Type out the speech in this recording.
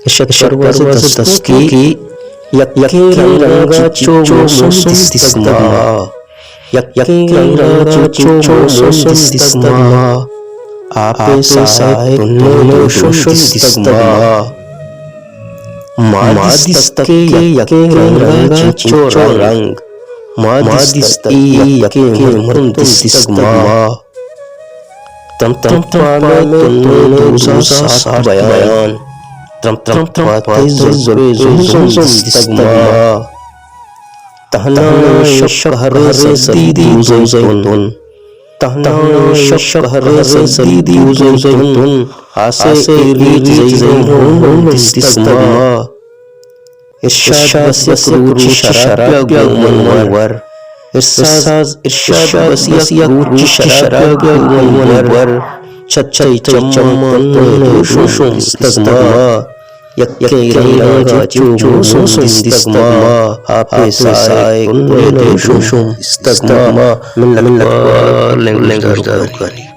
ارشد پرواز دستکی. یکیں رنگ ءَ چو موسم دیستگ ما، یکیں رنگ ءَ چو موسم دیستگ ما، آپ ءِ ساہ ءِ تنیں دروشم دیستگ ما. ما دیستگ کہ یکیں رنگ ءَ چنچو رنگ، ما دیستگ اے یکیں مردم دیستگ ما. ترمپ ترمپ ءَ مئے تنیں دوزاں ساہت بیان، ترمپ ترمپ ءَ تئی زلف ءِ زمزم دیستگ ما. تہنا اے شپ ءِ قہر ءِ سردی دوزہ ءِ تن، تہنا اے شپ ءِ قہر ءِ سردی دوزہ ءِ تن، آس ءِ اے ریچ زہم ہونڈ دیستگ ما. ارشاد بس یک روچے شراب ءَ گوں من ور. ارشاد، ارشاد بس یک روچے شراب ءَ گوں من ور. چہ تئی چماں تنیں دروشم دیستگ ما. یکیں رنگ ءَ چو موسم دیستگ ما. آپ ءِ ساہ ءِ تنیں دروشم دیستگ ما. منت وار لنگویج داروکانی.